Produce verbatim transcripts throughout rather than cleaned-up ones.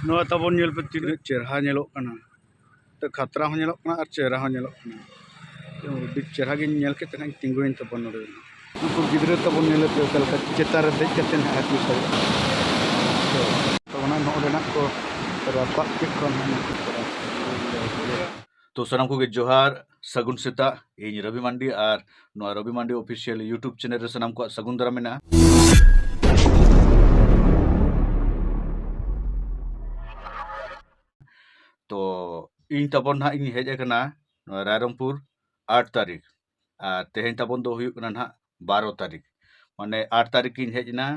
ᱱᱚᱣᱟ ᱛᱟᱵᱚᱱ ᱧᱮᱞ ᱯᱮ, ᱛᱤᱱᱟᱹᱜ ᱪᱮᱦᱨᱟ ᱧᱮᱞᱚᱜ ᱠᱟᱱᱟ᱾ ᱛᱚ, ᱠᱷᱟᱛᱨᱟ ᱦᱚᱸ ᱧᱮᱞᱚᱜ ᱠᱟᱱᱟ ᱟᱨ ᱪᱮᱦᱨᱟ ᱦᱚᱸ ᱧᱮᱞᱚᱜ ᱠᱟᱱᱟ᱾ ᱛᱚ, ᱟᱹᱰᱤ ᱪᱮᱦᱨᱟ ᱜᱤᱧ ᱧᱮᱞ ᱠᱮᱫ ᱛᱮ ᱦᱟᱸᱜ ᱤᱧ ᱛᱤᱸᱜᱩᱭᱮᱱ ᱛᱟᱵᱚᱱ ᱱᱚᱰᱮ᱾ ᱩᱱᱠᱩ ᱜᱤᱫᱽᱨᱟᱹ ᱛᱟᱵᱚᱱ ᱧᱮᱞ ᱯᱮ, ᱚᱠᱟ ᱞᱮᱠᱟ ᱪᱮᱛᱟᱱ ᱨᱮ ᱫᱮᱡ ᱠᱟᱛᱮ ᱦᱟᱸᱜ ᱦᱟᱹᱠᱩ ᱥᱟᱵ᱾ ᱛᱚ, ᱚᱱᱟ ᱱᱚᱜᱼᱚ ᱱᱚᱰᱮ ᱱᱟᱜ ᱠᱚ ᱨᱟᱯᱟᱜ ᱠᱮᱫ ᱠᱚᱣᱟ ᱱᱟᱦᱟᱜ ᱱᱩᱠᱩ ᱠᱚ᱾ ᱛᱚ, ᱥᱟᱱᱟᱢ ᱠᱚᱜᱮ ᱡᱚᱦᱟᱨ, ᱥᱟᱹᱜᱩᱱ ᱥᱮᱛᱟᱜ᱾ ᱤᱧ ᱨᱚᱵᱤ ᱢᱟᱱᱰᱤ ᱟᱨ ᱱᱚᱣᱟ ᱨᱚᱵᱤ ᱢᱟᱱᱰᱤ Official YouTube channel ᱨᱮ ᱥᱟᱱᱟᱢ ᱠᱚᱣᱟᱜ ᱥᱟᱹᱜᱩᱱ ᱫᱟᱨᱟᱢ ᱢᱮᱱᱟᱜᱼᱟ᱾ ᱛᱚ, ᱤᱧ ᱛᱟᱵᱚᱱ ᱱᱟᱦᱟᱜ ᱤᱧ ᱦᱮᱡ ᱟᱠᱟᱱᱟ ᱱᱚᱣᱟ ᱨᱟᱭᱨᱚᱝᱯᱩᱨ ᱟᱴ ᱛᱟᱹᱨᱤᱠᱷ, ᱟᱨ ᱛᱮᱦᱮᱧ ᱛᱟᱵᱚᱱ ᱫᱚ ᱦᱩᱭᱩᱜ ᱠᱟᱱᱟ ᱱᱟᱦᱟᱜ ᱵᱟᱨᱚ ᱛᱟᱹᱨᱤᱠᱷ᱾ ᱢᱟᱱᱮ ᱟᱴ ᱛᱟᱹᱨᱤᱠᱷ ᱤᱧ ᱦᱮᱡ ᱮᱱᱟ,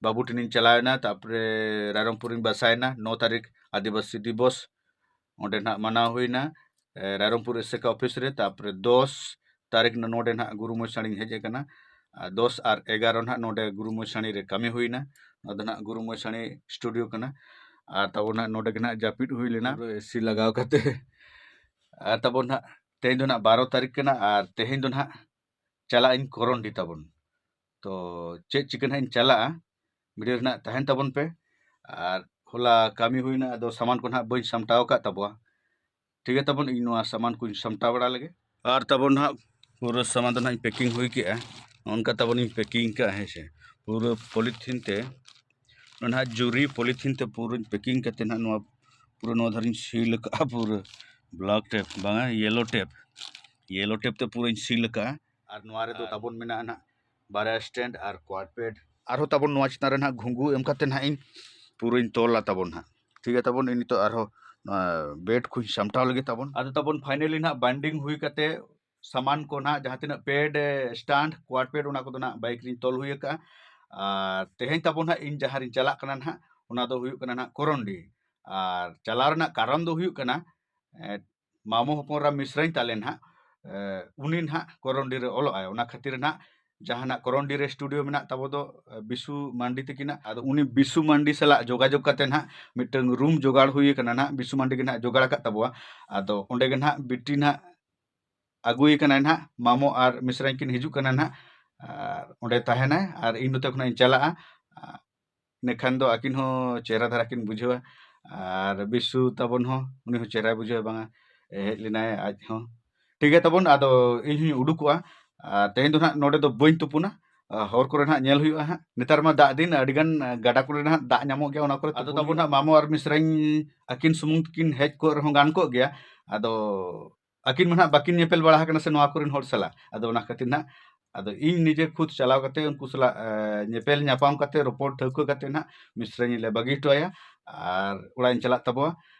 ᱵᱟᱹᱵᱩ ᱴᱷᱮᱱᱤᱧ ᱪᱟᱞᱟᱣ ᱮᱱᱟ, ᱛᱟᱨᱯᱚᱨᱮ ᱨᱟᱭᱨᱚᱝᱯᱩᱨ ᱤᱧ ᱵᱟᱥᱟᱭᱮᱱᱟ᱾ ᱱᱚ ᱛᱟᱹᱨᱤᱠᱷ ᱟᱹᱫᱤᱵᱟᱹᱥᱤ ᱫᱤᱵᱚᱥ ᱚᱸᱰᱮ ᱱᱟᱦᱟᱜ ᱢᱟᱱᱟᱣ ᱦᱩᱭᱱᱟ, ᱮ, ᱨᱟᱭᱨᱚᱝᱯᱩᱨ ᱮᱥᱮᱠᱟ ᱚᱯᱷᱤᱥ ᱨᱮ᱾ ᱛᱟᱨᱯᱚᱨᱮ ᱫᱚᱥ ᱛᱟᱹᱨᱤᱠᱷ ᱱᱚ-, ᱱᱚᱰᱮ ᱱᱟᱦᱟᱜ ᱜᱩᱨᱩ ᱢᱚᱭᱥᱟᱬᱤᱧ ᱦᱮᱡ ᱟᱠᱟᱱᱟ᱾ ᱟᱨ ᱫᱚᱥ ᱟᱨ ᱮᱜᱟᱨᱚ ᱱᱟᱦᱟᱜ ᱱᱚᱰᱮ ᱜᱩᱨᱩ ᱢᱚᱭᱥᱟᱬᱤ ᱨᱮ ᱠᱟᱹᱢᱤ ᱦᱩᱭᱱᱟ᱾ ᱱᱚᱣᱟ ᱫᱚ ᱱᱟᱦᱟᱜ ᱜᱩᱨᱩ ᱢᱚᱭᱥᱟᱬᱤ ᱥᱴᱩᱰᱤᱭᱳ ᱠᱟᱱᱟ᱾ ᱟᱨ ᱛᱟᱵᱚᱱ ᱱᱟᱦᱟᱜ ᱱᱚᱰᱮ ᱜᱮ ᱱᱟᱦᱟᱜ ᱡᱟᱹᱯᱤᱫ ᱦᱩᱭ ᱞᱮᱱᱟ, ᱯᱩᱨᱟᱹ ᱮᱥᱤ ᱞᱟᱜᱟᱣ ᱠᱟᱛᱮ᱾ ᱟᱨ ᱛᱟᱵᱚᱱ ᱱᱟᱦᱟᱜ ᱛᱮᱦᱮᱧ ᱫᱚ ᱱᱟᱦᱟᱜ ᱵᱟᱨᱚ ᱛᱟᱹᱨᱤᱠᱷ ᱠᱟᱱᱟ, ᱟᱨ ᱛᱮᱦᱮᱧ ᱫᱚ ᱱᱟᱦᱟᱜ ᱪᱟᱞᱟᱜ ᱟᱹᱧ ᱠᱚᱨᱚᱱᱰᱤ ᱛᱟᱵᱚᱱ᱾ ᱛᱚ, ᱪᱮᱫ ᱪᱤᱠᱟᱹ ᱱᱟᱦᱟᱜ ᱤᱧ ᱪᱟᱞᱟᱜᱼᱟ, ᱵᱷᱤᱰᱤᱭᱳ ᱨᱮ ᱱᱟᱦᱟᱜ ᱛᱟᱦᱮᱱ ᱛᱟᱵᱚᱱ ᱯᱮ᱾ ᱟᱨ ᱦᱚᱞᱟ ᱠᱟᱹᱢᱤ ᱦᱩᱭᱱᱟ, ᱟᱫᱚ ᱥᱟᱢᱟᱱ ᱠᱚ ᱱᱟᱦᱟᱜ ᱵᱟᱹᱧ ᱥᱟᱢᱴᱟᱣ ᱟᱠᱟᱫ ᱛᱟᱵᱚᱣᱟ᱾ ᱴᱷᱤᱠ ᱜᱮᱭᱟ ᱛᱟᱵᱚᱱ, ᱤᱧ ᱱᱚᱣᱟ ᱥᱟᱢᱟᱱ ᱠᱚᱧ ᱥᱟᱢᱴᱟᱣ ᱵᱟᱲᱟ ᱞᱮᱜᱮ᱾ ᱟᱨ ᱛᱟᱵᱚᱱ ᱱᱟᱦᱟᱜ ᱯᱩᱨᱟᱹ ᱥᱟᱢᱟᱱ ᱫᱚ ᱱᱟᱦᱟᱜ ᱤᱧ ᱯᱮᱠᱤᱝ ᱦᱩᱭ ᱠᱮᱜᱼᱟ᱾ ᱱᱚᱜᱼᱚ ᱱᱚᱝᱠᱟ ᱛᱟᱵᱚᱱ ᱤᱧ ᱯᱮᱠᱤᱝ ᱠᱟᱜᱼᱟ, ᱦᱮᱸ ᱥᱮ᱾ ᱯᱩᱨᱟᱹ ᱯᱚᱞᱤᱛᱷᱤᱱ ᱛᱮ, ᱱᱚᱣᱟ ᱱᱟᱦᱟᱜ ᱡᱩᱨᱤ ᱯᱚᱞᱤᱛᱷᱤᱱ ᱛᱮ ᱯᱩᱨᱟᱹᱧ ᱯᱮᱠᱤᱝ ᱠᱟᱛᱮ ᱱᱟᱦᱟᱜ ᱱᱚᱣᱟ ᱯᱩᱨᱟᱹ ᱱᱚᱣᱟ ᱫᱷᱟᱨᱮᱧ ᱥᱤᱞ ᱟᱠᱟᱜᱼᱟ, ᱯᱩᱨᱟᱹ ᱵᱞᱮᱠ ᱴᱮᱯ, ᱵᱟᱝᱟ, ᱭᱮᱞᱳ ᱴᱮᱯ, ᱭᱮᱞᱳ ᱴᱮᱯ ᱛᱮ ᱯᱩᱨᱟᱹᱧ ᱥᱤᱞ ᱟᱠᱟᱜᱼᱟ᱾ ᱟᱨ ᱱᱚᱣᱟ ᱨᱮᱫᱚ ᱟᱨ ᱛᱟᱵᱚᱱ ᱢᱮᱱᱟᱜᱼᱟ ᱱᱟᱦᱟᱜ ᱵᱟᱨᱭᱟ ᱥᱴᱮᱱᱰ ᱟᱨ ᱠᱚᱣᱟᱰ ᱯᱮᱰ᱾ ᱟᱨᱦᱚᱸ ᱛᱟᱵᱚᱱ ᱱᱚᱣᱟ ᱪᱮᱛᱟᱱ ᱨᱮ ᱱᱟᱦᱟᱜ ᱜᱷᱩᱸᱜᱩ ᱮᱢ ᱠᱟᱛᱮ ᱱᱟᱦᱟᱜ ᱤᱧ ᱯᱩᱨᱟᱹᱧ ᱛᱚᱞᱟ ᱛᱟᱵᱚᱱ ᱱᱟᱦᱟᱜ᱾ ᱴᱷᱤᱠ ᱜᱮᱭᱟ ᱛᱟᱵᱚᱱ, ᱤᱧ ᱱᱤᱛᱚᱜ ᱟᱨᱦᱚᱸ ᱱᱚᱣᱟ ᱵᱮᱰ ᱠᱚᱧ ᱥᱟᱢᱴᱟᱣ ᱞᱟᱹᱜᱤᱫ ᱛᱟᱵᱚᱱ᱾ ᱟᱫᱚ ᱛᱟᱵᱚᱱ ᱯᱷᱟᱭᱱᱟᱞᱤ ᱱᱟᱦᱟᱜ ᱵᱟᱭᱤᱱᱰᱤᱝ ᱦᱩᱭ ᱠᱟᱛᱮ ᱥᱟᱢᱟᱱ ᱠᱚ ᱱᱟᱦᱟᱜ ᱡᱟᱦᱟᱸ ᱛᱤᱱᱟᱹᱜ ᱯᱮᱰ, ᱥᱴᱟᱱᱰ, ᱠᱚᱣᱟᱰ ᱯᱮᱰ, ᱚᱱᱟ ᱠᱚᱫᱚ ᱱᱟᱦᱟᱜ ᱵᱟᱭᱤᱠ ᱨᱤᱧ ᱛᱚᱞ ᱦᱩᱭ ᱟᱠᱟᱜᱼᱟ᱾ ᱟᱨ ᱛᱮᱦᱮᱧ ᱛᱟᱵᱚᱱ ᱱᱟᱦᱟᱜ ᱤᱧ ᱡᱟᱦᱟᱸ ᱨᱤᱧ ᱪᱟᱞᱟᱜ ᱠᱟᱱᱟ ᱱᱟᱦᱟᱜ, ᱚᱱᱟ ᱫᱚ ᱦᱩᱭᱩᱜ ᱠᱟᱱᱟ ᱱᱟᱦᱟᱜ ᱠᱚᱨᱚᱱᱰᱤ᱾ ᱟᱨ ᱪᱟᱞᱟᱣ ᱨᱮᱱᱟᱜ ᱠᱟᱨᱚᱱ ᱫᱚ ᱦᱩᱭᱩᱜ ᱠᱟᱱᱟ, ᱮ, ᱢᱟᱢᱚ ᱦᱚᱯᱚᱱ ᱨᱟ ᱢᱤᱥᱨᱟᱧ ᱛᱟᱞᱮ ᱱᱟᱦᱟᱜ, ᱮ, ᱩᱱᱤ ᱱᱟᱦᱟᱜ ᱠᱚᱨᱚᱱᱰᱤ ᱨᱮ ᱚᱞᱚᱜ ᱟᱭ᱾ ᱚᱱᱟ ᱠᱷᱟᱹᱛᱤᱨ ᱱᱟᱦᱟᱜ ᱡᱟᱦᱟᱱᱟᱜ ᱠᱚᱨᱚᱱᱰᱤ ᱨᱮ ᱥᱴᱩᱰᱤᱭᱳ ᱢᱮᱱᱟᱜ ᱛᱟᱵᱚ ᱫᱚ, ᱮ, ᱵᱤᱥᱩ ᱢᱟᱱᱰᱤ ᱛᱟᱹᱠᱤᱱᱟᱜ᱾ ᱟᱫᱚ ᱩᱱᱤ ᱵᱤᱥᱩ ᱢᱟᱱᱰᱤ ᱥᱟᱞᱟᱜ ᱡᱳᱜᱟᱡᱳᱜᱽ ᱠᱟᱛᱮ ᱱᱟᱦᱟᱜ ᱢᱤᱫᱴᱟᱝ ᱨᱩᱢ ᱡᱳᱜᱟᱲ ᱦᱩᱭ ᱟᱠᱟᱱᱟ ᱱᱟᱦᱟᱜ, ᱵᱤᱥᱩ ᱢᱟᱱᱰᱤ ᱜᱮ ᱱᱟᱦᱟᱜ ᱡᱳᱜᱟᱲ ᱟᱠᱟᱫ ᱛᱟᱵᱚᱣᱟ᱾ ᱟᱫᱚ ᱚᱸᱰᱮ ᱜᱮ ᱱᱟᱦᱟᱜ ᱵᱤᱴᱤ ᱱᱟᱦᱟᱜ ᱟᱹᱜᱩᱭᱮ ᱠᱟᱱᱟᱭ ᱱᱟᱦᱟᱜ, ᱢᱟᱢᱚ ᱟᱨ ᱢᱤᱥᱨᱟᱧ ᱠᱤᱱ ᱦᱤᱡᱩᱜ ᱠᱟᱱᱟ ᱱᱟᱦᱟᱜ, ᱟᱨ ᱚᱸᱰᱮ ᱛᱟᱦᱮᱱᱟᱭ ᱟᱨ ᱤᱧ ᱱᱚᱛᱮ ᱠᱷᱚᱱᱟᱜ ᱤᱧ ᱪᱟᱞᱟᱜᱼᱟ᱾ ᱟᱨ ᱤᱱᱟᱹᱠᱷᱟᱱ ᱫᱚ ᱟᱹᱠᱤᱱ ᱦᱚᱸ ᱪᱮᱦᱨᱟ ᱫᱷᱟᱨᱟ ᱠᱤᱱ ᱵᱩᱡᱷᱟᱹᱣᱟ᱾ ᱟᱨ ᱵᱤᱥᱩ ᱛᱟᱵᱚᱱ ᱦᱚᱸ, ᱩᱱᱤ ᱦᱚᱸ ᱪᱮᱦᱨᱟᱭ ᱵᱩᱡᱷᱟᱹᱣᱟ, ᱵᱟᱝᱟ, ᱦᱮᱡ ᱞᱮᱱᱟᱭ ᱟᱡ ᱦᱚᱸ᱾ ᱴᱷᱤᱠ ᱜᱮᱭᱟ ᱛᱟᱵᱚᱱ, ᱟᱫᱚ ᱤᱧ ᱦᱚᱸᱧ ᱩᱰᱩᱠᱚᱜᱼᱟ᱾ ᱟᱨ ᱛᱮᱦᱮᱧ ᱫᱚ ᱱᱟᱦᱟᱜ ᱱᱚᱰᱮ ᱫᱚ ᱵᱟᱹᱧ ᱛᱩᱯᱩᱱᱟ᱾ ᱟᱨ ᱦᱚᱨ ᱠᱚᱨᱮ ᱱᱟᱦᱟᱜ ᱧᱮᱞ ᱦᱩᱭᱩᱜᱼᱟ ᱦᱟᱸᱜ᱾ ᱱᱮᱛᱟᱨ ᱢᱟ ᱫᱟᱜ ᱫᱤᱱ, ᱟᱹᱰᱤᱜᱟᱱ ᱜᱟᱰᱟ ᱠᱚᱨᱮ ᱱᱟᱦᱟᱜ ᱫᱟᱜ ᱧᱟᱢᱚᱜ ᱜᱮᱭᱟ, ᱚᱱᱟ ᱠᱚᱨᱮ ᱟᱫᱚ ᱛᱩᱯᱩᱱ ᱛᱟᱵᱚᱱ ᱦᱩᱭᱩᱜᱼᱟ᱾ ᱱᱟᱦᱟᱜ ᱢᱟᱢᱚ ᱟᱨ ᱢᱤᱥᱨᱟᱧ ᱟᱹᱠᱤᱱ ᱥᱩᱢᱩᱝ ᱛᱟᱹᱠᱤᱱ ᱦᱮᱡ ᱠᱚᱜ ᱨᱮᱦᱚᱸ ᱜᱟᱱ ᱠᱚᱜ ᱜᱮᱭᱟ᱾ ᱟᱫᱚ ᱟᱹᱠᱤᱱ ᱢᱟ ᱱᱟᱦᱟᱜ ᱵᱟᱹᱠᱤᱱ ᱧᱮᱯᱮᱞ ᱵᱟᱲᱟ ᱟᱠᱟᱱᱟ ᱥᱮ ᱱᱚᱣᱟ ᱠᱚᱨᱮᱱ ᱦᱚᱲ ᱥᱟᱞᱟᱜ᱾ ᱟᱫᱚ ᱚᱱᱟ ᱠᱷᱟᱹᱛᱤᱨ ᱱᱟᱦᱟᱜ, ᱟᱫᱚ ᱤᱧ ᱱᱤᱡᱮ ᱠᱷᱩᱫ ᱪᱟᱞᱟᱣ ᱠᱟᱛᱮ ᱩᱱᱠᱩ ᱥᱟᱞᱟᱜ, ᱮ, ᱧᱮᱯᱮᱞ ᱧᱟᱯᱟᱢ ᱠᱟᱛᱮ, ᱨᱚᱯᱚᱲ ᱴᱷᱟᱹᱣᱠᱟᱹ ᱠᱟᱛᱮ ᱱᱟᱦᱟᱜ ᱢᱤᱥᱨᱟᱧ ᱞᱮ ᱵᱟᱹᱜᱤ ᱦᱚᱴᱚ ᱟᱭᱟ ᱟᱨ ᱚᱲᱟᱜ ᱤᱧ ᱪᱟᱞᱟᱜ ᱛᱟᱵᱚᱣᱟ᱾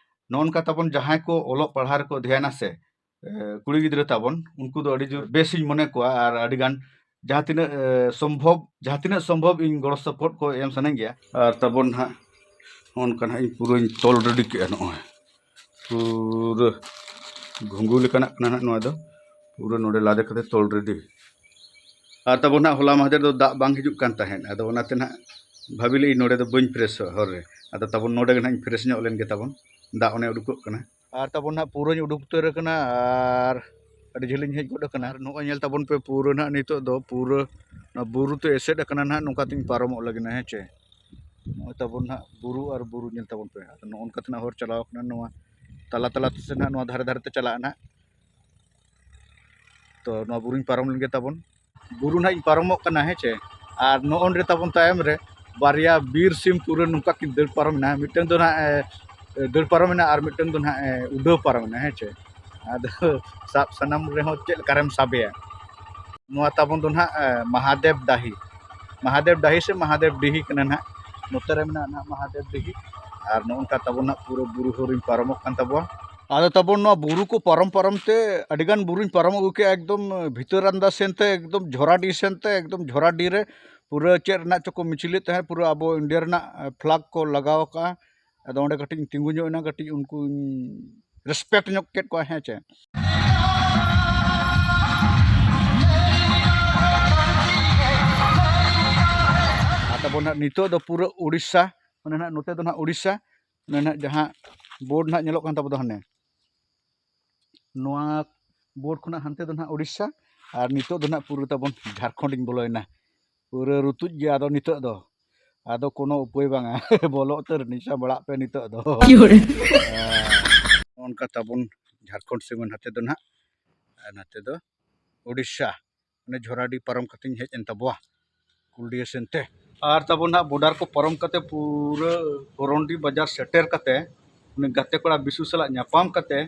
ᱱᱚᱜᱼᱚ ᱱᱚᱝᱠᱟ ᱛᱟᱵᱚᱱ ᱡᱟᱦᱟᱸᱭ ᱠᱚ ᱚᱞᱚᱜ ᱯᱟᱲᱦᱟᱣ ᱨᱮᱠᱚ ᱫᱷᱮᱭᱟᱱᱟ ᱥᱮ, ᱮ, ᱠᱩᱲᱤ ᱜᱤᱫᱽᱨᱟᱹ ᱛᱟᱵᱚᱱ, ᱩᱱᱠᱩ ᱫᱚ ᱟᱹᱰᱤ ᱡᱳᱨ ᱵᱮᱥᱤᱧ ᱢᱚᱱᱮ ᱠᱚᱣᱟ ᱟᱨ ᱟᱹᱰᱤ ᱜᱟᱱ ᱡᱟᱦᱟᱸ ᱛᱤᱱᱟᱹᱜ, ᱮ, ᱥᱚᱢᱵᱷᱚᱵ, ᱡᱟᱦᱟᱸ ᱛᱤᱱᱟᱹᱜ ᱥᱚᱢᱵᱷᱚᱵ ᱤᱧ ᱜᱚᱲᱚ ᱥᱚᱯᱚᱦᱚᱫ ᱠᱚ ᱮᱢ ᱥᱟᱱᱟᱧ ᱜᱮᱭᱟ᱾ ᱟᱨ ᱛᱟᱵᱚᱱ ᱱᱟᱦᱟᱜ ᱱᱚᱜᱼᱚ ᱱᱚᱝᱠᱟ ᱱᱟᱦᱟᱜ ᱤᱧ ᱯᱩᱨᱟᱹᱧ ᱛᱚᱞ ᱨᱮᱰᱤ ᱠᱮᱜᱼᱟ᱾ ᱱᱚᱜᱼᱚᱭ ᱯᱩᱨᱟᱹ ᱜᱷᱩᱸᱜᱩ ᱞᱮᱠᱟᱱᱟᱜ ᱠᱟᱱᱟ ᱱᱟᱦᱟᱜ ᱱᱚᱣᱟ ᱫᱚ, ᱯᱩᱨᱟᱹ ᱱᱚᱰᱮ ᱞᱟᱫᱮ ᱠᱟᱛᱮ ᱛᱚᱞ ᱨᱮᱰᱤ᱾ ᱟᱨ ᱛᱟᱵᱚᱱ ᱱᱟᱦᱟᱜ ᱦᱚᱞᱟ ᱢᱟᱦᱫᱮᱨ ᱫᱚ ᱫᱟᱜ ᱵᱟᱝ ᱦᱤᱡᱩᱜ ᱠᱟᱱ ᱛᱟᱦᱮᱸᱫ, ᱟᱫᱚ ᱚᱱᱟᱛᱮ ᱱᱟᱦᱟᱜ ᱵᱷᱟᱵᱤ ᱞᱮᱫ ᱟᱹᱧ ᱱᱚᱰᱮ ᱫᱚ ᱵᱟᱹᱧ ᱯᱷᱨᱮᱥᱚᱜᱼᱟ ᱦᱚᱨ ᱨᱮ᱾ ᱟᱫᱚ ᱛᱟᱵᱚᱱ ᱱᱚᱰᱮ ᱜᱮ ᱱᱟᱦᱟᱜ ᱤᱧ ᱯᱷᱨᱮᱥ ᱧᱚᱜ ᱞᱮᱱ ᱜᱮ ᱛᱟᱵᱚᱱ, ᱫᱟᱜ ᱚᱱᱮ ᱩᱰᱩᱠᱚᱜ ᱠᱟᱱᱟ᱾ ᱟᱨ ᱛᱟᱵᱚᱱ ᱱᱟᱦᱟᱜ ᱯᱩᱨᱟᱹᱧ ᱩᱰᱩᱠ ᱩᱛᱟᱹᱨ ᱟᱠᱟᱱᱟ ᱟᱨ ᱟᱹᱰᱤ ᱡᱷᱟᱹᱞᱤᱧ ᱦᱮᱡ ᱜᱚᱫ ᱟᱠᱟᱱᱟ᱾ ᱟᱨ ᱱᱚᱜᱼᱚᱭ ᱧᱮᱞ ᱛᱟᱵᱚᱱ ᱯᱮ, ᱯᱩᱨᱟᱹ ᱱᱟᱦᱟᱜ ᱱᱤᱛᱚᱜ ᱫᱚ ᱯᱩᱨᱟᱹ ᱱᱚᱣᱟ ᱵᱩᱨᱩ ᱛᱮ ᱮᱥᱮᱫ ᱟᱠᱟᱱᱟ ᱱᱟᱦᱟᱜ, ᱱᱚᱝᱠᱟ ᱛᱤᱧ ᱯᱟᱨᱚᱢᱚᱜ ᱞᱟᱹᱜᱤᱫ ᱱᱟᱦᱟᱜ, ᱦᱮᱸ ᱪᱮ᱾ ᱱᱚᱜᱼᱚᱭ ᱛᱟᱵᱚᱱ ᱱᱟᱦᱟᱜ ᱵᱩᱨᱩ ᱟᱨ ᱵᱩᱨᱩ ᱧᱮᱞ ᱛᱟᱵᱚᱱ ᱯᱮ᱾ ᱟᱫᱚ ᱱᱚᱜᱼᱚ ᱱᱚᱝᱠᱟ ᱛᱮ ᱱᱟᱦᱟᱜ ᱦᱚᱨ ᱪᱟᱞᱟᱣ ᱟᱠᱟᱱᱟ, ᱱᱚᱣᱟ ᱛᱟᱞᱟ ᱛᱟᱞᱟ ᱛᱮ ᱱᱟᱦᱟᱜ ᱱᱚᱣᱟ ᱫᱷᱟᱨᱮ ᱫᱷᱟᱨᱮ ᱛᱮ ᱪᱟᱞᱟᱜᱼᱟ ᱱᱟᱦᱟᱜ᱾ ᱛᱚ ᱱᱚᱣᱟ ᱵᱩᱨᱩᱧ ᱯᱟᱨᱚᱢ ᱞᱮᱱ ᱜᱮ ᱛᱟᱵᱚᱱ᱾ ᱵᱩᱨᱩ ᱱᱟᱦᱟᱜ ᱤᱧ ᱯᱟᱨᱚᱢᱚᱜ ᱠᱟᱱᱟ, ᱦᱮᱸ ᱪᱮ᱾ ᱟᱨ ᱱᱚᱜᱼᱚ ᱱᱚᱸᱰᱮ ᱛᱟᱵᱚᱱ ᱛᱟᱭᱚᱢ ᱨᱮ ᱵᱟᱨᱭᱟ ᱵᱤᱨ ᱥᱤᱢ ᱯᱩᱨᱟᱹ ᱱᱚᱝᱠᱟ ᱠᱤᱱ ᱫᱟᱹᱲ ᱯᱟᱨᱚᱢ ᱮᱱᱟ, ᱢᱤᱫᱴᱟᱝ ᱫᱚ ᱱᱟᱦᱟᱜ, ᱮ, ᱫᱟᱹᱲ ᱯᱟᱨᱚᱢ ᱮᱱᱟ ᱟᱨ ᱢᱤᱫᱴᱟᱝ ᱫᱚ ᱱᱟᱦᱟᱜ, ᱮ, ᱩᱰᱟᱹᱣ ᱯᱟᱨᱚᱢ ᱮᱱᱟ, ᱦᱮᱸ ᱪᱮ᱾ ᱟᱫᱚ ᱥᱟᱵ ᱥᱟᱱᱟᱢ ᱨᱮᱦᱚᱸ ᱪᱮᱫ ᱞᱮᱠᱟᱨᱮᱢ ᱥᱟᱵᱮᱭᱟ? ᱱᱚᱣᱟ ᱛᱟᱵᱚᱱ ᱫᱚ ᱱᱟᱦᱟᱜ, ᱮ, ᱢᱟᱦᱟᱫᱮᱵ ᱰᱟᱹᱦᱤ, ᱢᱟᱦᱟᱫᱮᱵ ᱰᱟᱹᱦᱤ ᱥᱮ ᱢᱟᱦᱟᱫᱮᱵ ᱰᱤᱦᱤ ᱠᱟᱱᱟ ᱱᱟᱦᱟᱜ᱾ ᱱᱚᱛᱮ ᱨᱮ ᱢᱮᱱᱟᱜᱼᱟ ᱱᱟᱦᱟᱜ ᱢᱟᱦᱟᱫᱮᱵ ᱰᱤᱦᱤ᱾ ᱟᱨ ᱱᱚᱜᱼᱚ ᱱᱚᱝᱠᱟ ᱛᱟᱵᱚᱱ ᱱᱟᱦᱟᱜ ᱯᱩᱨᱟᱹ ᱵᱩᱨᱩ ᱦᱚᱨᱤᱧ ᱯᱟᱨᱚᱢᱚᱜ ᱠᱟᱱ ᱛᱟᱵᱚᱣᱟ᱾ ᱟᱫᱚ ᱛᱟᱵᱚᱱ ᱱᱚᱣᱟ ᱵᱩᱨᱩ ᱠᱚ ᱯᱟᱨᱚᱢ ᱯᱟᱨᱚᱢ ᱛᱮ ᱟᱹᱰᱤ ᱜᱟᱱ ᱵᱩᱨᱩᱧ ᱯᱟᱨᱚᱢ ᱟᱹᱜᱩ ᱠᱮᱜᱼᱟ, ᱮᱠᱫᱚᱢ ᱵᱷᱤᱛᱟᱹᱨ ᱟᱱᱫᱟ ᱥᱮᱱ ᱛᱮ, ᱮᱠᱫᱚᱢ ᱡᱷᱚᱨᱟᱰᱤ ᱥᱮᱱ ᱛᱮ, ᱮᱠᱫᱚᱢ ᱡᱷᱚᱨᱟᱰᱤ ᱨᱮ ᱯᱩᱨᱟᱹ ᱪᱮᱫ ᱨᱮᱱᱟᱜ ᱪᱚᱠᱚ ᱢᱤᱪᱷᱤᱞᱮᱫ ᱛᱟᱦᱮᱸᱫ, ᱯᱩᱨᱟᱹ ᱟᱵᱚ ᱤᱱᱰᱤᱭᱟ ᱨᱮᱱᱟᱜ, ᱮ, ᱯᱷᱞᱟᱜᱽ ᱠᱚ ᱞᱟᱜᱟᱣ ᱟᱠᱟᱜᱼᱟ᱾ ᱟᱫᱚ ᱚᱸᱰᱮ ᱠᱟᱹᱴᱤᱡ ᱤᱧ ᱛᱤᱸᱜᱩ ᱧᱚᱜ ᱮᱱᱟ, ᱠᱟᱹᱴᱤᱡ ᱩᱱᱠᱩᱧ ᱨᱮᱥᱯᱮᱠᱴ ᱧᱚᱜ ᱠᱮᱫ ᱠᱚᱣᱟ, ᱦᱮᱸ ᱪᱮ᱾ ᱟᱨ ᱛᱟᱵᱚᱱ ᱱᱟᱦᱟᱜ ᱱᱤᱛᱚᱜ ᱫᱚ ᱯᱩᱨᱟᱹ ᱩᱲᱤᱥᱥᱟ, ᱢᱟᱱᱮ ᱱᱟᱦᱟᱜ ᱱᱚᱛᱮ ᱫᱚ ᱱᱟᱦᱟᱜ ᱩᱲᱤᱥᱥᱟ, ᱢᱟᱱᱮ ᱱᱟᱦᱟᱜ ᱡᱟᱦᱟᱸ ᱵᱳᱨᱰ ᱱᱟᱦᱟᱜ ᱧᱮᱞᱚᱜ ᱠᱟᱱ ᱛᱟᱵᱚ ᱫᱚ ᱦᱟᱱᱮ, ᱱᱚᱣᱟ ᱵᱳᱨᱰ ᱠᱷᱚᱱᱟᱜ ᱦᱟᱱᱛᱮ ᱫᱚ ᱱᱟᱦᱟᱜ ᱩᱲᱤᱥᱥᱟ, ᱟᱨ ᱱᱤᱛᱚᱜ ᱫᱚ ᱱᱟᱦᱟᱜ ᱯᱩᱨᱟᱹ ᱛᱟᱵᱚᱱ ᱡᱷᱟᱲᱠᱷᱚᱸᱰ ᱤᱧ ᱵᱚᱞᱚᱭᱮᱱᱟ᱾ ᱯᱩᱨᱟᱹ ᱨᱩᱛᱩᱡ ᱜᱮᱭᱟ ᱟᱫᱚ ᱱᱤᱛᱚᱜ ᱫᱚ᱾ ᱟᱫᱚ ᱠᱳᱱᱳ ᱩᱯᱟᱹᱭ ᱵᱟᱝᱟ᱾ ᱵᱚᱞᱚ ᱩᱛᱟᱹᱨ ᱱᱤᱥᱟ ᱵᱟᱲᱟᱜ ᱯᱮ ᱱᱤᱛᱚᱜ ᱫᱚ᱾ ᱚᱱᱠᱟ ᱛᱟᱵᱚᱱ ᱡᱷᱟᱲᱠᱷᱚᱸᱰ ᱥᱤᱢᱟᱹ ᱱᱟᱛᱮ ᱫᱚ ᱱᱟᱦᱟᱜ, ᱟᱨ ᱱᱟᱛᱮ ᱫᱚ ᱳᱰᱤᱥᱟ᱾ ᱚᱱᱮ ᱡᱷᱚᱨᱟᱰᱤ ᱯᱟᱨᱚᱢ ᱠᱟᱛᱮᱧ ᱦᱮᱡ ᱮᱱ ᱛᱟᱵᱚᱣᱟ ᱠᱩᱞᱰᱤᱦᱟᱹ ᱥᱮᱱ ᱛᱮ᱾ ᱟᱨ ᱛᱟᱵᱚᱱ ᱱᱟᱦᱟᱜ ᱵᱚᱰᱟᱨ ᱠᱚ ᱯᱟᱨᱚᱢ ᱠᱟᱛᱮ ᱯᱩᱨᱟᱹ ᱠᱚᱨᱚᱱᱰᱤ ᱵᱟᱡᱟᱨ ᱥᱮᱴᱮᱨ ᱠᱟᱛᱮ ᱩᱱᱤ ᱜᱟᱛᱮ ᱠᱚᱲᱟ ᱵᱤᱥᱩ ᱥᱟᱞᱟᱜ ᱧᱟᱯᱟᱢ ᱠᱟᱛᱮ,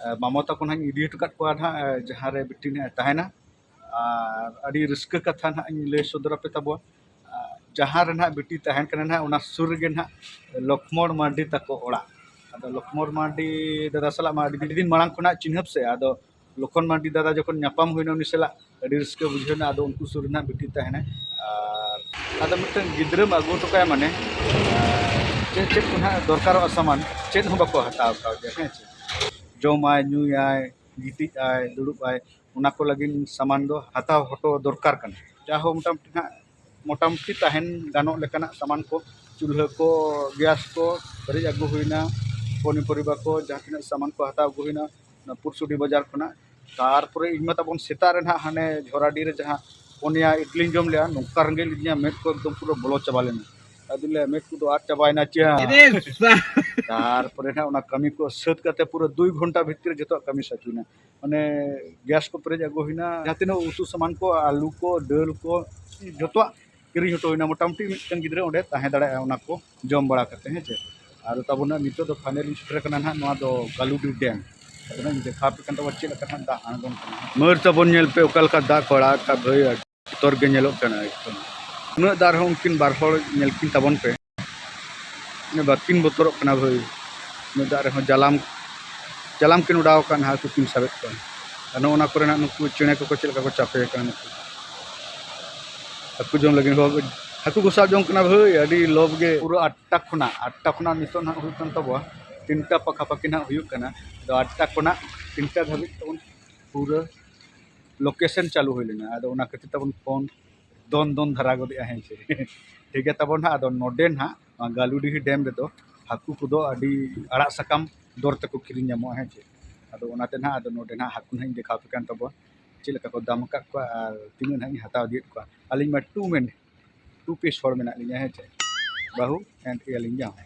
ᱮ, ᱢᱟᱢᱚ ᱛᱟᱠᱚ ᱱᱟᱦᱟᱜ ᱤᱧ ᱤᱫᱤ ᱦᱚᱴᱚ ᱠᱟᱫ ᱠᱚᱣᱟ ᱱᱟᱦᱟᱜ, ᱮ, ᱡᱟᱦᱟᱸ ᱨᱮ ᱵᱤᱴᱤ ᱱᱟᱦᱟᱜ ᱮ ᱛᱟᱦᱮᱱᱟ᱾ ᱟᱨ ᱟᱹᱰᱤ ᱨᱟᱹᱥᱠᱟᱹ ᱠᱟᱛᱷᱟ ᱱᱟᱦᱟᱜ ᱤᱧ ᱞᱟᱹᱭ ᱥᱚᱫᱚᱨ ᱟᱯᱮ ᱛᱟᱵᱚᱣᱟ᱾ ᱟᱨ ᱡᱟᱦᱟᱸ ᱨᱮ ᱱᱟᱦᱟᱜ ᱵᱤᱴᱤ ᱛᱟᱦᱮᱱ ᱠᱟᱱᱟ ᱱᱟᱦᱟᱜ, ᱚᱱᱟ ᱥᱩᱨ ᱨᱮᱜᱮ ᱱᱟᱦᱟᱜ ᱞᱚᱠᱷᱢᱚᱬ ᱢᱟᱨᱰᱤ ᱛᱟᱠᱚ ᱚᱲᱟᱜ᱾ ᱟᱫᱚ ᱞᱚᱠᱷᱢᱚᱬ ᱢᱟᱨᱰᱤ ᱫᱟᱫᱟ ᱥᱟᱞᱟᱜ ᱢᱟ ᱟᱹᱰᱤ ᱫᱤᱱ ᱢᱟᱲᱟᱝ ᱠᱷᱚᱱᱟᱜ ᱪᱤᱱᱦᱟᱹᱯ ᱥᱮ, ᱟᱫᱚ ᱞᱚᱠᱷᱚᱱ ᱢᱟᱨᱰᱤ ᱫᱟᱫᱟ ᱡᱚᱠᱷᱚᱱ ᱧᱟᱯᱟᱢ ᱦᱩᱭᱱᱟ ᱩᱱᱤ ᱥᱟᱞᱟᱜ, ᱟᱹᱰᱤ ᱨᱟᱹᱥᱠᱟᱹ ᱵᱩᱡᱷᱟᱹᱣ ᱮᱱᱟ᱾ ᱟᱫᱚ ᱩᱱᱠᱩ ᱥᱩᱨ ᱨᱮ ᱱᱟᱦᱟᱜ ᱵᱤᱴᱤ ᱛᱟᱦᱮᱱᱟ᱾ ᱟᱨ ᱟᱫᱚ ᱢᱤᱫᱴᱟᱝ ᱜᱤᱫᱽᱨᱟᱹᱢ ᱟᱹᱜᱩ ᱦᱚᱴᱚ ᱠᱟᱭᱟ, ᱢᱟᱱᱮ, ᱟᱨ ᱪᱮᱫ ᱪᱮᱫ ᱠᱚ ᱱᱟᱦᱟᱜ ᱫᱚᱨᱠᱟᱨᱚᱜᱼᱟ ᱥᱟᱢᱟᱱ, ᱪᱮᱫ ᱦᱚᱸ ᱵᱟᱠᱚ ᱦᱟᱛᱟᱣ ᱠᱟᱣᱫᱮᱭᱟ, ᱦᱮᱸ ᱪᱮ᱾ ᱡᱚᱢᱟᱭ, ᱧᱩᱭᱟᱭ, ᱜᱤᱛᱤᱡ ᱟᱭ, ᱫᱩᱲᱩᱵ ᱟᱭ, ᱚᱱᱟ ᱠᱚ ᱞᱟᱹᱜᱤᱫ ᱥᱟᱢᱟᱱ ᱫᱚ ᱦᱟᱛᱟᱣ ᱦᱚᱴᱚ ᱫᱚᱨᱠᱟᱨ ᱠᱟᱱᱟ᱾ ᱡᱟᱦᱳ, ᱢᱚᱴᱟᱢᱩᱴᱤ ᱱᱟᱦᱟᱜ, ᱢᱚᱴᱟᱢᱩᱴᱤ ᱛᱟᱦᱮᱱ ᱜᱟᱱᱚᱜ ᱞᱮᱠᱟᱱᱟᱜ ᱥᱟᱢᱟᱱ ᱠᱚ, ᱪᱩᱞᱦᱟᱹ ᱠᱚ, ᱜᱮᱥ ᱠᱚ ᱯᱮᱨᱮᱡ ᱟᱹᱜᱩ ᱦᱩᱭᱱᱟ, ᱯᱚᱱᱤᱯᱚᱨᱤᱵᱟ ᱠᱚ, ᱡᱟᱦᱟᱸ ᱛᱤᱱᱟᱹᱜ ᱥᱟᱢᱟᱱ ᱠᱚ ᱦᱟᱛᱟᱣ ᱟᱹᱜᱩ ᱦᱩᱭᱱᱟ, ᱚᱱᱟ ᱯᱩᱨᱥᱩᱰᱤ ᱵᱟᱡᱟᱨ ᱠᱷᱚᱱᱟᱜ᱾ ᱛᱟᱨᱯᱚᱨᱮ ᱤᱧ ᱢᱟ ᱛᱟᱵᱚᱱ ᱥᱮᱛᱟᱜ ᱨᱮ ᱱᱟᱦᱟᱜ ᱦᱟᱱᱮ ᱡᱷᱚᱨᱟᱰᱤ ᱨᱮ ᱡᱟᱦᱟᱸ ᱯᱚᱱᱭᱟ ᱤᱰᱞᱤᱧ ᱡᱚᱢ ᱞᱮᱜᱼᱟ, ᱱᱚᱝᱠᱟ ᱨᱮᱸᱜᱮᱡ ᱞᱤᱫᱤᱧᱟ, ᱢᱮᱫ ᱠᱚ ᱮᱠᱫᱚᱢ ᱯᱩᱨᱟᱹ ᱵᱚᱞᱚ ᱪᱟᱵᱟ ᱞᱮᱱᱟ᱾ ᱟᱫᱚᱧ ᱞᱟᱹᱭᱟ, ᱢᱮᱫ ᱠᱚᱫᱚ ᱟᱫ ᱪᱟᱵᱟᱭᱮᱱᱟ ᱪᱮ? ᱛᱟᱨᱯᱚᱨᱮ ᱱᱟᱦᱟᱜ ᱚᱱᱟ ᱠᱟᱹᱢᱤ ᱠᱚ ᱥᱟᱹᱛ ᱠᱟᱛᱮ ᱯᱩᱨᱟᱹ ᱫᱩᱭ ᱜᱷᱚᱱᱴᱟ ᱵᱷᱤᱛᱨᱤ ᱨᱮ ᱡᱚᱛᱚᱣᱟᱜ ᱠᱟᱹᱢᱤ ᱥᱟᱹᱛ ᱦᱩᱭᱱᱟ᱾ ᱢᱟᱱᱮ, ᱜᱮᱥ ᱠᱚ ᱯᱮᱨᱮᱡ ᱟᱹᱜᱩ ᱦᱩᱭᱱᱟ, ᱡᱟᱦᱟᱸ ᱛᱤᱱᱟᱹᱜ ᱩᱛᱩ ᱥᱟᱢᱟᱱ ᱠᱚ, ᱟᱹᱞᱩ ᱠᱚ, ᱫᱟᱹᱞ ᱠᱚ, ᱡᱚᱛᱚᱣᱟᱜ ᱠᱤᱨᱤᱧ ᱦᱚᱴᱚ ᱦᱩᱭᱱᱟ᱾ ᱢᱚᱴᱟᱢᱩᱴᱤ ᱢᱤᱫᱴᱟᱝ ᱜᱤᱫᱽᱨᱟᱹ ᱚᱸᱰᱮ ᱛᱟᱦᱮᱸ ᱫᱟᱲᱮᱭᱟᱜᱼᱟ ᱚᱱᱟ ᱠᱚ ᱡᱚᱢ ᱵᱟᱲᱟ ᱠᱟᱛᱮ, ᱦᱮᱸ ᱪᱮ᱾ ᱟᱨ ᱛᱟᱵᱚᱱ ᱱᱤᱛᱚᱜ ᱫᱚ ᱯᱷᱟᱭᱱᱟᱞ ᱥᱮᱴᱮᱨ ᱠᱟᱱᱟ ᱱᱟᱦᱟᱜ ᱱᱚᱣᱟ ᱫᱚ ᱜᱟᱞᱩᱰᱤ ᱰᱮᱢ᱾ ᱟᱫᱚ ᱱᱟᱦᱟᱜ ᱤᱧ ᱫᱮᱠᱷᱟᱣ ᱟᱯᱮ ᱠᱟᱱ ᱛᱟᱵᱚᱱᱟ ᱪᱮᱫ ᱞᱮᱠᱟ ᱱᱟᱦᱟᱜ ᱫᱟᱜ ᱟᱬᱜᱚᱱ ᱠᱟᱱᱟ᱾ ᱢᱟᱹᱨ ᱛᱟᱵᱚᱱ ᱧᱮᱞ ᱯᱮ ᱚᱠᱟ ᱞᱮᱠᱟ ᱫᱟᱜ ᱠᱚ ᱟᱲᱟᱜ ᱟᱠᱟᱫ ᱵᱷᱟᱹᱭ, ᱟᱹᱰᱤ ᱵᱚᱛᱚᱨ ᱜᱮ ᱧᱮᱞᱚᱜ ᱠᱟᱱᱟ ᱮᱠᱫᱚᱢ᱾ ᱩᱱᱟᱹᱜ ᱫᱟᱜ ᱨᱮᱦᱚᱸ ᱩᱱᱠᱤᱱ ᱵᱟᱨ ᱦᱚᱲ ᱧᱮᱞ ᱠᱤᱱ ᱛᱟᱵᱚᱱ ᱯᱮ᱾ ᱢᱟᱱᱮ ᱵᱟᱹᱠᱤᱱ ᱵᱚᱛᱚᱨᱚᱜ ᱠᱟᱱᱟ ᱵᱷᱟᱹᱭ᱾ ᱩᱱᱟᱹᱜ ᱫᱟᱜ ᱨᱮᱦᱚᱸ ᱡᱟᱞᱟᱢ, ᱡᱟᱞᱟᱢ ᱠᱤᱱ ᱚᱰᱟᱣ ᱟᱠᱟᱫ, ᱦᱟᱹᱠᱩ ᱠᱤᱱ ᱥᱟᱵᱮᱫ ᱠᱚᱣᱟ᱾ ᱟᱨ ᱱᱚᱜᱼᱚ ᱱᱟ ᱠᱚᱨᱮ ᱱᱟᱜ ᱱᱩᱠᱩ ᱪᱮᱬᱮ ᱠᱚᱠᱚ ᱪᱮᱫ ᱞᱮᱠᱟ ᱠᱚ ᱪᱟᱯᱮ ᱟᱠᱟᱱᱟ ᱱᱩᱠᱩ᱾ ᱦᱟᱹᱠᱩ ᱡᱚᱢ ᱞᱟᱹᱜᱤᱫ ᱦᱚᱸ ᱦᱟᱹᱠᱩ ᱠᱚ ᱥᱟᱵ ᱡᱚᱝ ᱠᱟᱱᱟ ᱵᱷᱟᱹᱭ, ᱟᱹᱰᱤ ᱞᱚᱵᱷ ᱜᱮ᱾ ᱯᱩᱨᱟᱹ ᱟᱴᱴᱟ ᱠᱷᱚᱱᱟᱜ, ᱟᱴᱴᱟ ᱠᱷᱚᱱᱟᱜ ᱱᱤᱛᱚᱜ ᱱᱟᱜ ᱦᱩᱭᱩᱜ ᱠᱟᱱ ᱛᱟᱵᱚᱣᱟ, ᱛᱤᱱᱴᱟ ᱯᱟᱠᱷᱟ ᱯᱟᱠᱤ ᱱᱟᱜ ᱦᱩᱭᱩᱜ ᱠᱟᱱᱟ᱾ ᱟᱫᱚ ᱟᱴᱴᱟ ᱠᱷᱚᱱᱟᱜ ᱛᱤᱱᱴᱟ ᱫᱷᱟᱹᱵᱤᱡ ᱛᱟᱵᱚᱱ ᱯᱩᱨᱟᱹ ᱞᱳᱠᱮᱥᱚᱱ ᱪᱟᱹᱞᱩ ᱦᱩᱭ ᱞᱮᱱᱟ᱾ ᱟᱫᱚ ᱚᱱᱟ ᱠᱷᱟᱹᱛᱤᱨ ᱛᱟᱵᱚᱱ ᱯᱷᱳᱱ ᱫᱚᱱ ᱫᱚᱱ ᱫᱷᱟᱨᱟ ᱜᱚᱫᱮᱜᱼᱟ, ᱦᱮᱸ ᱪᱮ᱾ ᱴᱷᱤᱠ ᱜᱮᱭᱟ ᱛᱟᱵᱚᱱ ᱦᱟᱸᱜ, ᱟᱫᱚ ᱱᱚᱰᱮ ᱱᱟᱦᱟᱜ ᱱᱚᱣᱟ ᱜᱟᱞᱩᱰᱤᱦᱤ ᱰᱮᱢ ᱨᱮᱫᱚ ᱦᱟᱹᱠᱩ ᱠᱚᱫᱚ ᱟᱹᱰᱤ ᱟᱲᱟᱜ ᱥᱟᱠᱟᱢ ᱫᱚᱨ ᱛᱮᱠᱚ ᱠᱤᱨᱤᱧ ᱧᱟᱢᱚᱜᱼᱟ, ᱦᱮᱸ ᱪᱮ᱾ ᱟᱫᱚ ᱚᱱᱟᱛᱮ ᱱᱟᱦᱟᱜ ᱟᱫᱚ ᱱᱚᱰᱮ ᱱᱟᱦᱟᱜ ᱦᱟᱹᱠᱩ ᱱᱟᱦᱟᱜ ᱤᱧ ᱫᱮᱠᱷᱟᱣ ᱟᱯᱮ ᱠᱟᱱ ᱛᱟᱵᱚᱣᱟ, ᱪᱮᱫ ᱞᱮᱠᱟ ᱠᱚ ᱫᱟᱢ ᱟᱠᱟᱫ ᱠᱚᱣᱟ ᱟᱨ ᱛᱤᱱᱟᱹᱜ ᱱᱟᱦᱟᱜ ᱤᱧ ᱦᱟᱛᱟᱣ ᱤᱫᱤᱭᱮᱫ ᱠᱚᱣᱟ᱾ ᱟᱹᱞᱤᱧ ᱢᱟ ᱴᱩ ᱢᱮᱱ ᱴᱩ ᱯᱤᱥ ᱦᱚᱲ ᱢᱮᱱᱟᱜ ᱞᱤᱧᱟ, ᱦᱮᱸ ᱪᱮ? ᱵᱟᱹᱦᱩ and ᱟᱹᱞᱤᱧ ᱡᱟᱶᱟᱭ᱾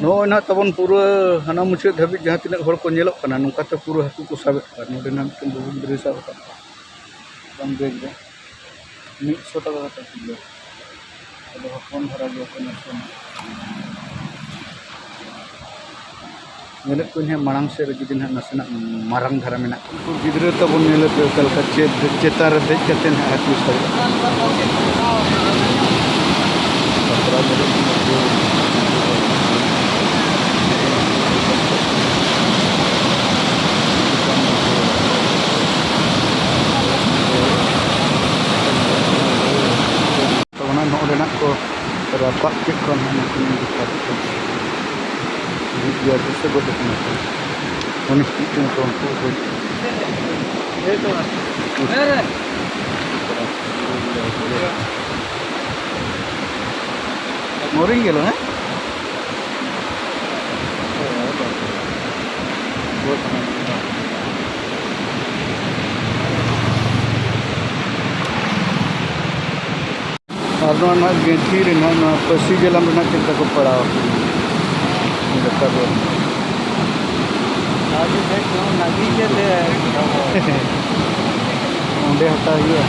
ᱱᱚᱜᱼᱚᱭ ᱱᱟᱦᱟᱜ ᱛᱟᱵᱚᱱ ᱯᱩᱨᱟᱹ ᱦᱟᱱᱟ ᱢᱩᱪᱟᱹᱫ ᱫᱷᱟᱹᱵᱤᱡ ᱡᱟᱦᱟᱸ ᱛᱤᱱᱟᱹᱜ ᱦᱚᱲ ᱠᱚ ᱧᱮᱞᱚᱜ ᱠᱟᱱᱟ, ᱱᱚᱝᱠᱟ ᱛᱮ ᱯᱩᱨᱟᱹ ᱦᱟᱹᱠᱩ ᱠᱚ ᱥᱟᱵᱮᱫ ᱠᱚᱣᱟ᱾ ᱱᱚᱰᱮ ᱱᱟᱦᱟᱜ ᱢᱤᱫᱴᱮᱱ ᱵᱟᱹᱦᱩ ᱜᱤᱫᱽᱨᱟᱹᱭ ᱥᱟᱵ ᱟᱠᱟᱫ ᱠᱚᱣᱟ ᱵᱟᱝ ᱵᱮᱜᱽ ᱨᱮ᱾ ᱢᱤᱫ ᱥᱚ ᱴᱟᱠᱟ ᱠᱟᱛᱮ ᱠᱤᱞᱳ᱾ ᱟᱫᱚ ᱦᱚᱯᱚᱱ ᱫᱷᱟᱨᱟ ᱜᱮᱭᱟ ᱠᱚ ᱱᱟᱥᱮᱱᱟᱜ᱾ ᱧᱮᱞᱮᱫ ᱠᱚᱣᱟᱧ ᱦᱟᱸᱜ ᱢᱟᱲᱟᱝ ᱥᱮᱫ ᱨᱮ ᱡᱩᱫᱤ ᱱᱟᱦᱟᱜ ᱱᱟᱥᱮᱱᱟᱜ ᱢᱟᱨᱟᱝ ᱫᱷᱟᱨᱟ ᱢᱮᱱᱟᱜ ᱠᱚᱣᱟ᱾ ᱩᱱᱠᱩ ᱜᱤᱫᱽᱨᱟᱹ ᱛᱟᱵᱚᱱ ᱧᱮᱞᱮᱫ ᱠᱚ ᱚᱠᱟ ᱞᱮᱠᱟ ᱪᱮᱫ ᱪᱮᱛᱟᱱ ᱨᱮ ᱫᱮᱡ ᱠᱟᱛᱮ ᱱᱟᱦᱟᱜ ᱦᱟᱹᱠᱩ ᱥᱟᱵ᱾ ᱵᱟᱛᱨᱟᱣ ᱧᱮᱞᱚᱜ ᱠᱟᱱᱟ ᱡᱮ ᱛᱚ ᱚᱱᱟ ᱱᱚᱰᱮᱱᱟᱜ ᱠᱚ ᱨᱟᱯᱟᱜ ᱠᱮᱫ ᱠᱚᱣᱟ ᱱᱟᱦᱟᱜ ᱱᱩᱠᱩ ᱱᱚᱰᱮ ᱠᱚ ᱵᱩᱡᱽ ᱜᱮᱭᱟ ᱠᱚ ᱥᱮ ᱜᱚᱡ ᱟᱠᱟᱱᱟ ᱠᱚ᱾ ᱩᱱᱤ ᱢᱤᱫᱴᱮᱱ ᱠᱚ ᱩᱱᱠᱩ ᱠᱚ ᱢᱳᱨᱤᱧ ᱜᱮᱞ, ᱦᱮᱸ? ᱟᱨ ᱱᱚᱣᱟ ᱱᱟᱦᱟᱜ ᱜᱮᱸᱴᱷᱤ ᱨᱮ ᱱᱟᱦᱟᱜ ᱱᱚᱣᱟ ᱯᱟᱹᱥᱤ ᱡᱟᱞᱟᱢ ᱨᱮᱱᱟᱜ ᱪᱮᱫ ᱞᱮᱠᱟ ᱠᱚ ᱯᱟᱲᱟᱣ ᱟᱠᱟᱱᱟ? ᱞᱮᱠᱟ ᱫᱚ᱾ ᱚᱸᱰᱮ ᱦᱟᱛᱟᱣ ᱦᱩᱭᱩᱜᱼᱟ᱾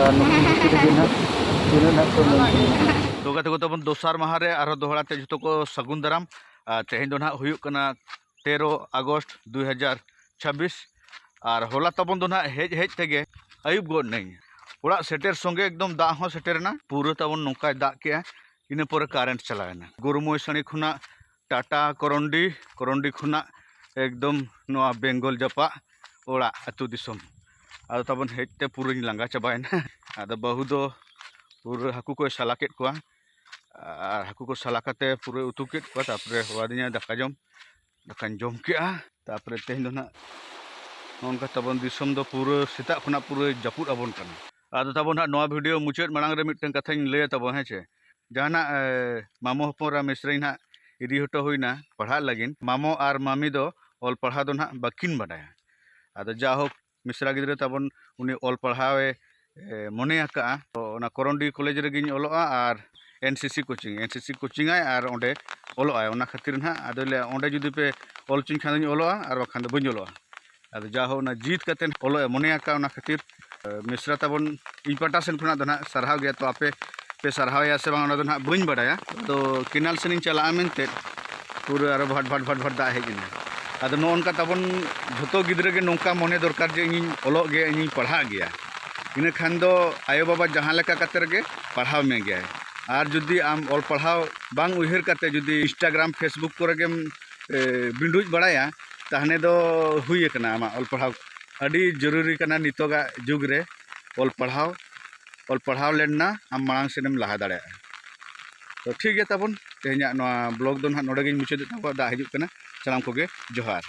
ᱟᱨ ᱱᱩᱠᱩ ᱵᱷᱤᱛᱨᱤ ᱨᱮᱜᱮ ᱱᱟᱦᱟᱜ ᱛᱤᱱᱟᱹᱜ ᱱᱟᱦᱟᱜ ᱠᱚ ᱢᱮᱱᱟᱜ ᱠᱚᱣᱟ᱾ ᱛᱚ ᱜᱟᱛᱮ ᱠᱚ, ᱛᱟᱵᱚᱱ ᱫᱚᱥᱟᱨ ᱢᱟᱦᱟ ᱨᱮ ᱟᱨᱦᱚᱸ ᱫᱚᱦᱲᱟ ᱛᱮ ᱡᱷᱚᱛᱚ ᱠᱚ ᱥᱟᱹᱜᱩᱱ ᱫᱟᱨᱟᱢ᱾ ᱟᱨ ᱛᱮᱦᱮᱧ ᱫᱚ ᱱᱟᱦᱟᱜ ᱦᱩᱭᱩᱜ ᱠᱟᱱᱟ ᱛᱮᱨᱚ ᱟᱜᱚᱥᱴ ᱫᱩ ᱦᱟᱡᱟᱨ ᱪᱷᱟᱵᱵᱤᱥ᱾ ᱟᱨ ᱦᱚᱞᱟ ᱛᱟᱵᱚᱱ ᱫᱚ ᱱᱟᱦᱟᱜ ᱦᱮᱡ ᱦᱮᱡ ᱛᱮᱜᱮ ᱟᱹᱭᱩᱵ ᱜᱚᱫ ᱱᱟᱹᱧ᱾ ᱚᱲᱟᱜ ᱥᱮᱴᱮᱨ ᱥᱚᱸᱜᱮ ᱮᱠᱫᱚᱢ ᱫᱟᱜ ᱦᱚᱸ ᱥᱮᱴᱮᱨᱮᱱᱟ, ᱯᱩᱨᱟᱹ ᱛᱟᱵᱚᱱ ᱱᱚᱝᱠᱟᱭ ᱫᱟᱜ ᱠᱮᱜᱼᱟ᱾ ᱤᱱᱟᱹ ᱯᱚᱨᱮ ᱠᱟᱨᱮᱱᱴ ᱪᱟᱞᱟᱣᱮᱱᱟ᱾ ᱜᱩᱨᱩ ᱢᱚᱭᱥᱟᱬᱤ ᱠᱷᱚᱱᱟᱜ ᱴᱟᱴᱟ ᱠᱚᱨᱚᱱᱰᱤ, ᱠᱚᱨᱚᱱᱰᱤ ᱠᱷᱚᱱᱟᱜ ᱮᱠᱫᱚᱢ ᱱᱚᱣᱟ ᱵᱮᱝᱜᱚᱞ ᱡᱟᱯᱟᱜ ᱚᱲᱟᱜ ᱟᱹᱛᱩ ᱫᱤᱥᱚᱢ᱾ ᱟᱫᱚ ᱛᱟᱵᱚᱱ ᱦᱮᱡ ᱛᱮ ᱯᱩᱨᱟᱹᱧ ᱞᱟᱸᱜᱟ ᱪᱟᱵᱟᱭᱮᱱᱟ᱾ ᱟᱫᱚ ᱵᱟᱹᱦᱩ ᱫᱚ ᱯᱩᱨᱟᱹ ᱦᱟᱹᱠᱩ ᱠᱚᱭ ᱥᱟᱞᱟ ᱠᱮᱫ ᱠᱚᱣᱟ, ᱟᱨ ᱦᱟᱹᱠᱩ ᱠᱚ ᱥᱟᱞᱟ ᱠᱟᱛᱮ ᱯᱩᱨᱟᱹ ᱩᱛᱩ ᱠᱮᱫ ᱠᱚᱣᱟ᱾ ᱛᱟᱨᱯᱚᱨᱮ ᱦᱚᱦᱚᱣᱟᱫᱤᱧᱟ ᱫᱟᱠᱟ ᱡᱚᱢ, ᱫᱟᱠᱟᱧ ᱡᱚᱢ ᱠᱮᱜᱼᱟ᱾ ᱛᱟᱨᱯᱚᱨᱮ ᱛᱮᱦᱮᱧ ᱫᱚ ᱱᱟᱜ ᱱᱚᱜᱼᱚ ᱱᱚᱝᱠᱟ ᱛᱟᱵᱚᱱ ᱫᱤᱥᱚᱢ ᱫᱚ ᱯᱩᱨᱟᱹ ᱥᱮᱛᱟᱜ ᱠᱷᱚᱱᱟᱜ ᱯᱩᱨᱟᱹ ᱡᱟᱹᱯᱩᱫ ᱟᱵᱚᱱ ᱠᱟᱱᱟ᱾ ᱟᱫᱚ ᱛᱟᱵᱚᱱ ᱦᱟᱸᱜ ᱱᱚᱣᱟ video ᱢᱩᱪᱟᱹᱫ ᱢᱟᱲᱟᱝ ᱨᱮ ᱢᱤᱫᱴᱟᱝ ᱠᱟᱛᱷᱟᱧ ᱞᱟᱹᱭᱟ ᱛᱟᱵᱚᱱ, ᱦᱮᱸ ᱪᱮ? ᱡᱟᱦᱟᱱᱟᱜ, ᱮ, ᱢᱟᱢᱚ ᱦᱚᱯᱚᱱ ᱨᱟ ᱢᱤᱥᱨᱟᱧ ᱦᱟᱸᱜ ᱤᱫᱤ ᱦᱚᱴᱚ ᱦᱩᱭᱱᱟ ᱯᱟᱲᱦᱟᱜ ᱞᱟᱹᱜᱤᱫ᱾ ᱢᱟᱢᱚ ᱟᱨ ᱢᱟᱢᱤ ᱫᱚ ᱚᱞ ᱯᱟᱲᱦᱟᱣ ᱫᱚ ᱱᱟᱦᱟᱜ ᱵᱟᱹᱠᱤᱱ ᱵᱟᱰᱟᱭᱟ᱾ ᱟᱫᱚ ᱡᱟᱦᱳᱠ, ᱢᱤᱥᱨᱟ ᱜᱤᱫᱽᱨᱟᱹ ᱛᱟᱵᱚᱱ ᱩᱱᱤ ᱚᱞ ᱯᱟᱲᱦᱟᱣᱮ, ᱮ, ᱢᱚᱱᱮ ᱟᱠᱟᱫᱼᱟ᱾ ᱛᱚ, ᱚᱱᱟ ᱠᱚᱨᱚᱱᱰᱤ ᱠᱚᱞᱮᱡᱽ ᱨᱮᱜᱮᱧ ᱚᱞᱚᱜᱼᱟ ᱟᱨ NCC coaching, NCC coaching ᱟᱭ ᱟᱨ ᱚᱸᱰᱮ ᱚᱞᱚᱜ ᱟᱭ᱾ ᱚᱱᱟ ᱠᱷᱟᱹᱛᱤᱨ ᱱᱟᱦᱟᱜ ᱟᱫᱚᱭ ᱞᱟᱹᱭᱟ, "ᱚᱸᱰᱮ ᱡᱩᱫᱤ ᱯᱮ ᱚᱞ ᱦᱚᱪᱚᱧ ᱠᱷᱟᱱ ᱫᱚᱧ ᱚᱞᱚᱜᱼᱟ, ᱟᱨ ᱵᱟᱠᱷᱟᱱ ᱫᱚ ᱵᱟᱹᱧ ᱚᱞᱚᱜᱼᱟ᱾" ᱟᱫᱚ ᱡᱟᱦᱳᱠ, ᱚᱱᱟ ᱡᱤᱫ ᱠᱟᱛᱮ ᱚᱞᱚᱜ ᱮ ᱢᱚᱱᱮ ᱟᱠᱟᱫᱼᱟ, ᱚᱱᱟ ᱠᱷᱟᱹᱛᱤᱨ, ᱮ, ᱢᱤᱥᱨᱟ ᱛᱟᱵᱚᱱ ᱤᱧ ᱯᱟᱦᱴᱟ ᱥᱮᱱ ᱠᱷᱚᱱᱟᱜ ᱫᱚ ᱱᱟᱦᱟᱜ ᱥᱟᱨᱦᱟᱣ ᱜᱮᱭᱟ᱾ ᱛᱚ, ᱟᱯᱮ ᱯᱮ ᱥᱟᱨᱦᱟᱣᱮᱭᱟ ᱥᱮ ᱵᱟᱝ, ᱚᱱᱟ ᱫᱚ ᱱᱟᱦᱟᱜ ᱵᱟᱹᱧ ᱵᱟᱰᱟᱭᱟ᱾ ᱛᱚ, ᱠᱮᱱᱟᱞ ᱥᱮᱱ ᱤᱧ ᱪᱟᱞᱟᱜᱼᱟ ᱢᱮᱱᱛᱮ ᱯᱩᱨᱟᱹ ᱟᱨᱚ ᱵᱷᱟᱴ ᱵᱷᱟᱴ ᱵᱷᱟᱴ ᱵᱷᱟᱴ ᱫᱟᱜ ᱦᱮᱡ ᱮᱱᱟ᱾ ᱟᱫᱚ ᱱᱚᱜᱼᱚ ᱱᱚᱝᱠᱟ ᱛᱟᱵᱚᱱ ᱡᱷᱚᱛᱚ ᱜᱤᱫᱽᱨᱟᱹ ᱜᱮ ᱱᱚᱝᱠᱟ ᱢᱚᱱᱮ ᱫᱚᱨᱠᱟᱨ ᱡᱮ ᱤᱧᱤᱧ ᱚᱞᱚᱜ ᱜᱮᱭᱟ, ᱤᱧᱤᱧ ᱯᱟᱲᱦᱟᱜ ᱜᱮᱭᱟ᱾ ᱤᱱᱟᱹ ᱠᱷᱟᱱ ᱫᱚ ᱟᱭᱳᱼᱵᱟᱵᱟ ᱡᱟᱦᱟᱸ ᱞᱮᱠᱟ ᱠᱟᱛᱮ ᱨᱮᱜᱮ ᱯᱟᱲᱦᱟᱣ ᱢᱮ ᱜᱮᱭᱟᱭ᱾ ᱟᱨ ᱡᱩᱫᱤ ᱟᱢ ᱚᱞ ᱯᱟᱲᱦᱟᱣ ᱵᱟᱝ ᱩᱭᱦᱟᱹᱨ ᱠᱟᱛᱮ ᱡᱩᱫᱤ Instagram, Facebook ᱠᱚᱨᱮ ᱜᱮᱢ, ᱮ, ᱵᱤᱸᱰᱩᱡ ᱵᱟᱲᱟᱭᱟ, ᱛᱟᱦᱞᱮ ᱫᱚ ᱦᱩᱭ ᱟᱠᱟᱱᱟ ᱟᱢᱟᱜ ᱚᱞ ᱯᱟᱲᱦᱟᱣ᱾ ᱟᱹᱰᱤ ᱡᱚᱨᱩᱨᱤ ᱠᱟᱱᱟ ᱱᱤᱛᱚᱜᱟᱜ ᱡᱩᱜᱽ ᱨᱮ ᱚᱞ ᱯᱟᱲᱦᱟᱣ᱾ ᱚᱞ ᱯᱟᱲᱦᱟᱣ ᱞᱮᱱ ᱱᱟ ᱟᱢ ᱢᱟᱲᱟᱝ ᱥᱮᱫ ᱮᱢ ᱞᱟᱦᱟ ᱫᱟᱲᱮᱭᱟᱜᱼᱟ᱾ ᱛᱚ, ᱴᱷᱤᱠ ᱜᱮᱭᱟ ᱛᱟᱵᱚᱱ, ᱛᱮᱦᱮᱧᱟᱜ ᱱᱚᱣᱟ vlog ᱫᱚ ᱱᱟᱦᱟᱜ ᱱᱚᱰᱮ ᱜᱤᱧ ᱢᱩᱪᱟᱹᱫᱮᱫ ᱛᱟᱵᱚᱱᱟ᱾ ᱫᱟᱜ ᱦᱤᱡᱩᱜ ᱠᱟᱱᱟ᱾ ᱥᱟᱱᱟᱢ ᱠᱚᱜᱮ ᱡᱚᱦᱟᱨ᱾